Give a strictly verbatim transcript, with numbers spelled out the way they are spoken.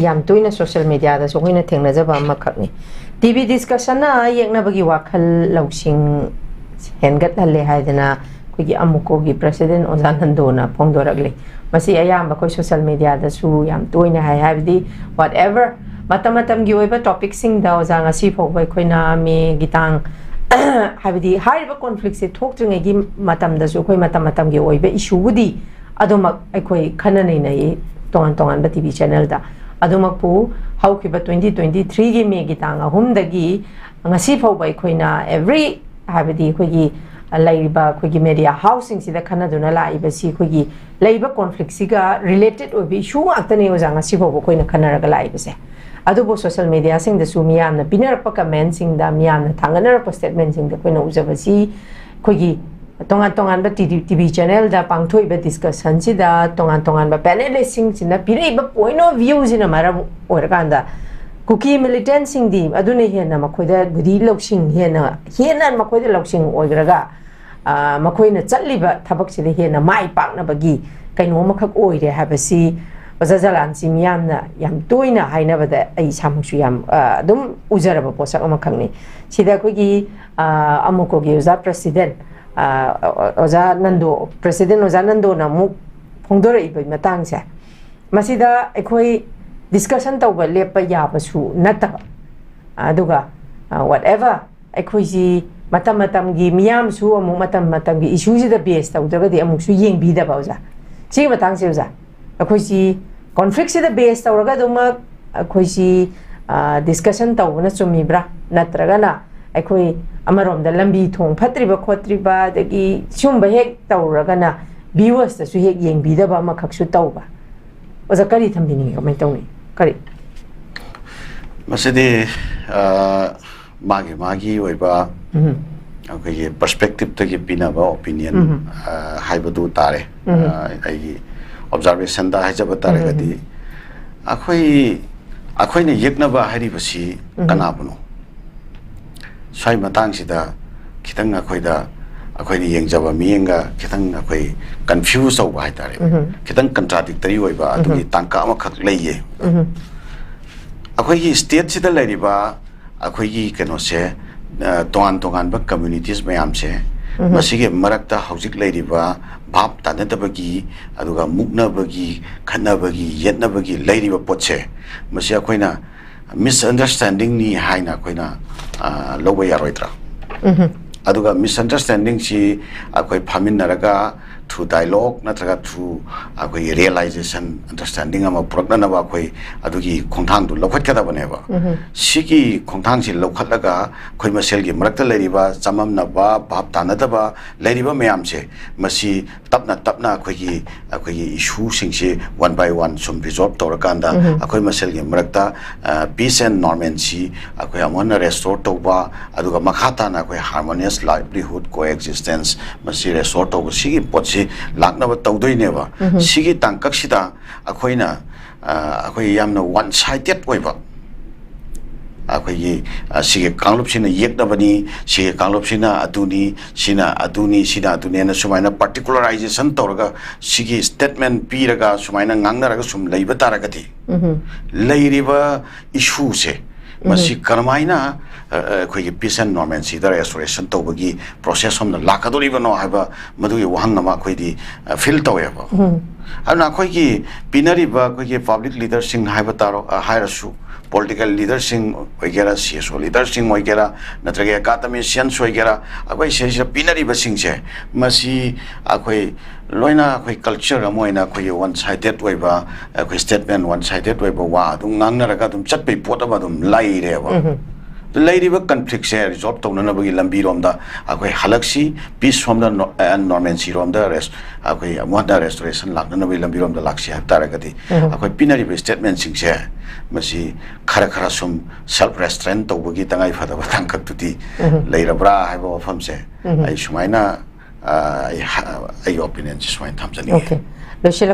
ꯌꯥꯝ ꯇꯣꯏꯅ social media ꯗꯁꯨ ꯑꯩꯈꯣꯏꯅ ꯊꯦꯡꯅꯖꯕ ꯑꯃꯈꯛꯅꯤ꯫ ꯇꯤ ꯚꯤ discussion ꯅ ꯌꯦꯛꯅꯕꯒꯤ ꯋꯥꯈꯜ ꯂꯧꯁꯤꯡ ꯍꯦꯟꯒꯠꯍꯜꯂꯦ ꯍꯥꯏꯗꯅ ꯑꯩꯈꯣꯏꯒꯤ ꯑꯃꯨꯀꯣꯒꯤ president ꯑꯣꯖꯥ ꯅꯟꯗꯣꯅ ꯐꯣꯡꯗꯣꯔꯛꯂꯤ꯫ ꯃꯁꯤ ꯑꯌꯥꯝꯕ ꯑꯩꯈꯣꯏ social media ꯗꯁꯨ ꯌꯥꯝ ꯇꯣꯏꯅ ꯍꯥꯏ, ꯍꯥꯏꯕꯗꯤ whatever ꯃꯇꯝ ꯃꯇꯝꯒꯤ ꯑꯣꯏꯕ topic ꯁꯤꯡꯗ ꯑꯣꯖꯥ ꯉꯁꯤ ꯐꯥꯎꯕ ꯑꯩꯈꯣꯏꯅ ꯃꯦꯒꯤ ꯇꯥꯡ ꯍꯥꯏꯕꯗꯤ ꯍꯥꯏꯔꯤꯕ conflict ꯁꯦ ꯊꯣꯛꯇ꯭ꯔꯤꯉꯩꯒꯤ ꯃꯇꯝꯗꯁꯨ ꯑꯩꯈꯣꯏ ꯃꯇꯝ ꯃꯇꯝꯒꯤ ꯑꯣꯏꯕ issue ꯕꯨꯗꯤ ꯑꯗꯨꯃꯛ ꯑꯩꯈꯣꯏ ꯈꯟꯅ ꯅꯩꯅꯩ ꯇꯣꯉꯥꯟ ꯇꯣꯉꯥꯟꯕ ꯇꯤ ꯚꯤ channel ꯗ꯫ ꯑꯗꯨꯃꯛꯄꯨ ꯍꯧꯈꯤꯕ twenty twenty three ꯒꯤ ꯃꯦꯒꯤ ꯇꯥꯡ ꯑꯍꯨꯝꯗꯒꯤ ꯉꯁꯤ ꯐꯥꯎꯕ ꯑꯩꯈꯣꯏꯅ every ꯍꯥꯏꯕꯗꯤ ꯑꯩꯈꯣꯏꯒꯤ ꯂꯩꯔꯤꯕ ꯑꯩꯈꯣꯏꯒꯤ media house ꯁꯤꯡꯁꯤꯗ ꯈꯟꯅꯗꯨꯅ ꯂꯥꯛꯏꯕꯁꯤ ꯑꯩꯈꯣꯏꯒꯤ ꯂꯩꯔꯤꯕ conflict ꯁꯤꯒ related ꯑꯣꯏꯕ issue ꯉꯥꯛꯇꯅꯤ ꯑꯣꯖꯥ ꯉꯁꯤ ꯐꯥꯎꯕ ꯑꯩꯈꯣꯏꯅ ꯈꯟꯅꯔꯒ ꯂꯥꯛꯏꯕꯁꯦ꯫ ꯑꯗꯨꯕꯨ social media ꯁꯤꯡꯗꯁꯨ ꯃꯤꯌꯥꯝꯅ ꯄꯤꯅꯔꯛꯄ comment ꯁꯤꯡꯗ, ꯃꯤꯌꯥꯝꯅ ꯊꯥꯡꯒꯠꯅꯔꯛꯄ statement ꯁꯤꯡꯗ ꯑꯩꯈꯣꯏꯅ ꯎꯖꯕꯁꯤ ꯑꯩꯈꯣꯏꯒꯤ ꯇꯣꯉꯥꯟ ꯇꯣꯉꯥꯟꯕ ꯇꯤ ꯚꯤ channel ꯗ ꯄꯥꯡꯊꯣꯛꯏꯕ discussion ꯁꯤꯗ ꯇꯣꯉꯥꯟ ꯇꯣꯉꯥꯟꯕ panelist ꯁꯤꯡꯁꯤꯅ ꯄꯤꯔꯛꯏꯕ point of view ꯁꯤꯅ ꯃꯔꯝ ꯑꯣꯏꯔꯀꯥꯟꯗ ꯀꯨꯀꯤ militant ꯁꯤꯡꯗꯤ ꯑꯗꯨꯅ ꯍꯦꯟꯅ ꯃꯈꯣꯏꯗꯕꯨꯗꯤ ꯂꯧꯁꯤꯡ ꯍꯦꯟꯅ, ꯍꯦꯟꯅ ꯃꯈꯣꯏꯗ ꯂꯧꯁꯤꯡ ꯑꯣꯏꯈ꯭ꯔꯒ, ꯑ, ꯃꯈꯣꯏꯅ ꯆꯠꯂꯤꯕ ꯊꯕꯛꯁꯤꯗ ꯍꯦꯟꯅ ꯃꯥꯏ ꯄꯥꯛꯅꯕꯒꯤ ꯀꯩꯅꯣ ꯑꯃꯈꯛ ꯑꯣꯏꯔꯦ ꯍꯥꯏꯕꯁꯤ ꯑꯣꯖꯥ ꯖꯂꯥꯟꯁꯤ ꯃꯤꯌꯥꯝꯅ ꯌꯥꯝ ꯇꯣꯏꯅ ꯍꯥꯏꯅꯕꯗ ꯑꯩ ꯏꯁꯥꯃꯛꯁꯨ ꯌꯥꯝ, ꯑ, ꯑꯗꯨꯝ ꯎꯖꯔꯕ ꯄꯣꯠꯁꯛ ꯑꯃꯈꯛꯅꯤ꯫ ꯁꯤꯗ ꯑꯩꯈꯣꯏꯒꯤ, ꯑ, ꯑꯃꯨꯀꯣꯒꯤ ꯑꯣꯖꯥ president, ꯑ, ꯑꯣꯖꯥ ꯅꯟꯗꯣ, president ꯑꯣꯖꯥ ꯅꯟꯗꯣꯅ ꯑꯃꯨꯛ ꯐꯣꯡꯗꯣꯔꯛꯏꯕ ꯃꯇꯥꯡꯁꯦ, ꯃꯁꯤꯗ ꯑꯩꯈꯣꯏ discussion ꯇꯧꯕ ꯂꯦꯞꯄ ꯌꯥꯕꯁꯨ ꯅꯠꯇꯕ, ꯑꯗꯨꯒ, ꯑ, whatever ꯑꯩꯈꯣꯏꯁꯤ ꯃꯇꯝ ꯃꯇꯝꯒꯤ ꯃꯤꯌꯥꯝꯁꯨ ꯑꯃꯨꯛ ꯃꯇꯝ ꯃꯇꯝꯒꯤ issue ꯁꯤꯗ base ꯇꯧꯗ꯭ꯔꯒꯗꯤ ꯑꯃꯨꯛꯁꯨ ꯌꯦꯡꯕꯤꯗꯕ ꯑꯣꯖꯥ꯫ ꯁꯤꯒꯤ ꯃꯇꯥꯡꯁꯦ ꯑꯣꯖꯥ, ꯑꯩꯈꯣꯏꯁꯤ conflict ꯁꯤꯗ base ꯇꯧꯔꯒ ꯑꯗꯨꯃꯛ ꯑꯩꯈꯣꯏꯁꯤ, ꯑ, discussion ꯇꯧꯕꯅ ꯆꯨꯝꯃꯤꯕ꯭ꯔꯥ? ꯅꯠꯇ꯭ꯔꯒꯅ ꯑꯩꯈꯣꯏ ꯑꯃꯔꯣꯝꯗ ꯂꯝꯕꯤ ꯊꯣꯡ ꯐꯠꯇ꯭ꯔꯤꯕ ꯈꯣꯠꯇ꯭ꯔꯤꯕ ꯑꯗꯒꯤ ꯁꯤꯒꯨꯝꯕ ꯍꯦꯛ ꯇꯧꯔꯒꯅ viewers ꯇꯁꯨ ꯍꯦꯛ ꯌꯦꯡꯕꯤꯗꯕ ꯑꯃꯈꯛꯁꯨ ꯇꯧꯕ? ꯑꯣꯖꯥ ꯀꯔꯤ ꯊꯝꯕꯤꯅꯤꯡꯉꯤ? ꯀꯃꯥꯏꯅ ꯇꯧꯅꯤ? ꯀꯔꯤ? ꯃꯁꯤꯗꯤ, ꯑ, ꯃꯥꯒꯤ ꯃꯥꯒꯤ ꯑꯣꯏꯕ ꯎꯝ꯫ ꯑꯩꯈꯣꯏꯒꯤ perspective ꯇꯒꯤ ꯄꯤꯅꯕ opinion, ꯎꯝ꯫ ꯑ, ꯍꯥꯏꯕꯗꯨ ꯇꯥꯔꯦ꯫ ꯎꯝ꯫ ꯑ, ꯑꯩꯒꯤ observation ꯗ ꯍꯥꯏꯖꯕ ꯇꯥꯔꯒꯗꯤ, ꯎꯝ꯫ ꯑꯩꯈꯣꯏ, ꯑꯩꯈꯣꯏꯅ ꯌꯦꯛꯅꯕ ꯍꯥꯏꯔꯤꯕꯁꯤ ꯎꯝ꯫ ꯀꯅꯥꯕꯨꯅꯣ? ꯁ꯭ꯋꯥꯏ ꯃꯇꯥꯡꯁꯤꯗ ꯈꯤꯇꯪ ꯑꯩꯈꯣꯏꯗ, ꯑꯩꯈꯣꯏꯅ ꯌꯦꯡꯖꯕ ꯃꯤꯠꯌꯦꯡꯒ ꯈꯤꯇꯪ ꯑꯩꯈꯣꯏ confuse ꯇꯧꯕ ꯍꯥꯏꯇꯥꯔꯦ꯫ ꯎꯝ꯫ ꯈꯤꯇꯪ contradictory ꯑꯣꯏꯕ ꯑꯗꯨꯒꯤ ꯎꯝ꯫ ꯇꯥꯡꯀꯛ ꯑꯃꯈꯛ ꯂꯩꯌꯦ꯫ ꯑꯩꯈꯣꯏꯒꯤ ꯁ꯭ꯇꯦꯠꯁꯤꯗ ꯂꯩꯔꯤꯕ ꯑꯩꯈꯣꯏꯒꯤ ꯀꯩꯅꯣꯁꯦ, ꯑ, ꯇꯣꯉꯥꯟ ꯇꯣꯉꯥꯟꯕ ꯀꯝꯃ꯭ꯌꯨꯅꯤꯇꯤꯁ ꯃꯌꯥꯝꯁꯦ, ꯃꯁꯤꯒꯤ ꯃꯔꯛꯇ ꯍꯧꯖꯤꯛ ꯂꯩꯔꯤꯕ ꯚꯥꯞ ꯇꯥꯅꯗꯕꯒꯤ, ꯑꯗꯨꯒ ꯃꯨꯛꯅꯕꯒꯤ, ꯈꯠꯅꯕꯒꯤ, ꯌꯦꯠꯅꯕꯒꯤ ꯂꯩꯔꯤꯕ ꯄꯣꯠꯁꯦ, ꯃꯁꯤ ꯑꯩꯈꯣꯏꯅ ꯃꯤꯁꯑꯟꯗꯔꯁ꯭ꯇꯦꯟꯗꯤꯡꯅꯤ ꯍꯥꯏꯅ ꯑꯩꯈꯣꯏꯅ, ꯑ, ꯂꯧꯕ ꯌꯥꯔꯣꯏꯗ꯭ꯔꯥ? ꯑꯗꯨꯒ ꯃꯤꯁꯑꯟꯗꯔꯁ꯭ꯇꯦꯟꯗꯤꯡꯁꯤ ꯑꯩꯈꯣꯏ ꯐꯝꯃꯤꯟꯅꯔꯒ through dialogue ꯅꯠꯇ꯭ꯔꯒ through ꯑꯩꯈꯣꯏꯒꯤ realisation, understanding ꯑꯃ ꯄꯨꯔꯛꯅꯅꯕ ꯑꯩꯈꯣꯏ ꯑꯗꯨꯒꯤ ꯈꯣꯡꯊꯥꯡꯗꯨ ꯂꯧꯈꯠꯀꯗꯕꯅꯦꯕ꯫ ꯁꯤꯒꯤ ꯈꯣꯡꯊꯥꯡꯁꯤ ꯂꯧꯈꯠꯂꯒ ꯑꯩꯈꯣꯏ ꯃꯁꯦꯜꯒꯤ ꯃꯔꯛꯇ ꯂꯩꯔꯤꯕ ꯆꯃꯝꯅꯕ, ꯚꯥꯞ ꯇꯥꯅꯗꯕ ꯂꯩꯔꯤꯕ ꯃꯌꯥꯝꯁꯦ, ꯃꯁꯤ ꯇꯞꯅ ꯇꯞꯅ ꯑꯩꯈꯣꯏꯒꯤ, ꯑꯩꯈꯣꯏꯒꯤ ꯏꯁꯨꯁꯤꯡꯁꯤ one by one ꯁꯨꯝ ꯔꯤꯖꯣꯜꯕ ꯇꯧꯔꯀꯥꯟꯗ, ꯑꯩꯈꯣꯏ ꯃꯁꯦꯜꯒꯤ ꯃꯔꯛꯇ, ꯑ, peace and normalcy, ꯑꯩꯈꯣꯏ ꯑꯃꯨꯛ ꯍꯟꯅ ꯔꯦꯁꯇꯣꯔ ꯇꯧꯕ, ꯑꯗꯨꯒ ꯃꯈꯥ ꯇꯥꯅ ꯑꯩꯈꯣꯏ harmonious livelihood, coexistence, ꯃꯁꯤ ꯔꯦꯁꯇꯣꯔ ꯇꯧꯕ, ꯁꯤꯒꯤ ꯄꯣꯠꯁꯤ ꯂꯥꯛꯅꯕ ꯇꯧꯗꯣꯏꯅꯦꯕ꯫ ꯁꯤꯒꯤ ꯇꯥꯡꯀꯛꯁꯤꯗ ꯑꯩꯈꯣꯏꯅ, ꯑ, ꯑꯩꯈꯣꯏ ꯌꯥꯝꯅ ꯋꯥꯟ ꯁꯥꯏꯗꯦꯠ ꯑꯣꯏꯕ, ꯑꯩꯈꯣꯏꯒꯤ, ꯑ, ꯁꯤꯒꯤ ꯀꯥꯡꯂꯨꯞꯁꯤꯅ ꯌꯦꯛꯅꯕꯅꯤ, ꯁꯤꯒꯤ ꯀꯥꯡꯂꯨꯞꯁꯤꯅ ꯑꯗꯨꯅꯤ, ꯁꯤꯅ ꯑꯗꯨꯅꯤ, ꯁꯤꯅ ꯑꯗꯨꯅꯦꯅ ꯁꯨꯃꯥꯏꯅ ꯄꯥꯔꯇꯤꯀꯨꯂꯔꯥꯏꯖꯦꯁꯟ ꯇꯧꯔꯒ, ꯁꯤꯒꯤ ꯁ꯭ꯇꯦꯠꯃꯦꯟ ꯄꯤꯔꯒ ꯁꯨꯃꯥꯏꯅ ꯉꯥꯡꯅꯔꯒ ꯁꯨꯝ ꯂꯩꯕ ꯇꯥꯔꯒꯗꯤ, ꯂꯩꯔꯤꯕ ꯏꯁꯨꯁꯦ, ꯃꯁꯤ ꯀꯔꯝꯍꯥꯏꯅ, ꯑ, ꯑ, ꯑꯩꯈꯣꯏꯒꯤ peace and normalcyꯗ ꯔꯦꯁꯇꯣꯔꯦꯁꯟ ꯇꯧꯕꯒꯤ ꯄ꯭ꯔꯣꯁꯦꯁ ꯑꯃꯗ ꯂꯥꯛꯀꯗꯧꯔꯤꯕꯅꯣ ꯍꯥꯏꯕ, ꯃꯗꯨꯒꯤ ꯋꯥꯍꯪ ꯑꯃ ꯑꯩꯈꯣꯏꯗꯤ, ꯑ, ꯐꯤꯜ ꯇꯧꯋꯦꯕ꯫ ꯑꯗꯨꯅ ꯑꯩꯈꯣꯏꯒꯤ ꯄꯤꯅꯔꯤꯕ ꯑꯩꯈꯣꯏꯒꯤ ꯄꯕ꯭ꯂꯤꯛ ꯂꯤꯗꯔꯁꯤꯡ ꯍꯥꯏꯕ ꯇꯥꯔꯣ, ꯑ, ꯍꯥꯏꯔꯁꯨ, ꯄꯣꯂꯤꯇꯤꯀꯦꯜ ꯂꯤꯗꯔꯁꯤꯡ ꯑꯣꯏꯒꯦꯔꯥ, ꯁꯤ ꯑꯦꯁ ꯑꯣ ꯂꯤꯗꯔꯁꯤꯡ ꯑꯣꯏꯒꯦꯔꯥ, ꯅꯠꯇ꯭ꯔꯒ ꯑꯦꯀꯥꯗꯃꯤꯁꯤꯌꯟꯁ ꯑꯣꯏꯒꯦꯔꯥ, ꯑꯩꯈꯣꯏ ꯁꯤꯁꯤꯗ ꯄꯤꯅꯔꯤꯕꯁꯤꯡꯁꯦ, ꯃꯁꯤ ꯑꯩꯈꯣꯏ ꯂꯣꯏꯅ ꯑꯩꯈꯣꯏ ꯀꯜꯆꯔ ꯑꯃ ꯑꯣꯏꯅ ꯑꯩꯈꯣꯏꯒꯤ ꯋꯥꯟ ꯁꯥꯏꯗꯦꯠ ꯑꯣꯏꯕ, ꯑꯩꯈꯣꯏ ꯁ꯭ꯇꯦꯠꯃꯦꯟ ꯋꯥꯟ ꯁꯥꯏꯗꯦꯠ ꯑꯣꯏꯕ ꯋꯥ ꯑꯗꯨꯝ ꯉꯥꯡꯅꯔꯒ ꯑꯗꯨꯝ ꯆꯠꯄꯒꯤ ꯄꯣꯠ ꯑꯃ ꯑꯗꯨꯝ ꯂꯩꯔꯦꯕ꯫ ꯑꯗꯨ ꯂꯩꯔꯤꯕ ꯀꯟꯐ꯭ꯂꯤꯛꯁꯦ ꯔꯤꯖꯣꯜꯕ ꯇꯧꯅꯅꯕꯒꯤ ꯂꯝꯕꯤꯔꯣꯝꯗ ꯑꯩꯈꯣꯏ ꯍꯜꯂꯛꯁꯤ, ꯄꯤꯁ ꯔꯣꯝꯗ, ꯅꯣ-, ꯑꯦꯟ ꯅꯣꯔꯃꯦꯟꯁꯤꯔꯣꯝꯗ ꯔꯦꯁ-, ꯑꯩꯈꯣꯏ ꯑꯃꯨꯛ ꯍꯟꯅ ꯔꯦꯁꯇꯣꯔꯦꯁꯟ ꯂꯥꯛꯅꯅꯕꯒꯤ ꯂꯝꯕꯤꯔꯣꯝꯗ ꯂꯥꯛꯁꯤ ꯍꯥꯏꯕ ꯇꯥꯔꯒꯗꯤ, ꯑꯩꯈꯣꯏ ꯄꯤꯅꯔꯤꯕ ꯁ꯭ꯇꯦꯠꯃꯦꯟꯁꯤꯡꯁꯦ, ꯃꯁꯤ ꯈꯔ ꯈꯔ ꯁꯨꯝ ꯁꯦꯜꯐ ꯔꯦꯁꯇ꯭ꯔꯦꯟ ꯇꯧꯕꯒꯤ ꯇꯉꯥꯏ ꯐꯗꯕ ꯇꯥꯡꯀꯛꯇꯨꯗꯤ ꯂꯩꯔꯕ꯭ꯔꯥ ꯍꯥꯏꯕ ꯋꯥꯐꯝꯁꯦ ꯑꯩ ꯁꯨꯃꯥꯏꯅ, ꯑ, ꯑꯩ ꯍ-, ꯑꯩꯒꯤ ꯑꯣꯄꯤꯅꯤꯌꯟꯁꯤ ꯁꯨꯃꯥꯏꯅ ꯊꯝꯖꯅꯤꯡꯉꯤ꯫ ꯑꯣꯀꯦ꯫ ꯂꯣꯏꯁꯤꯜꯂꯛꯄ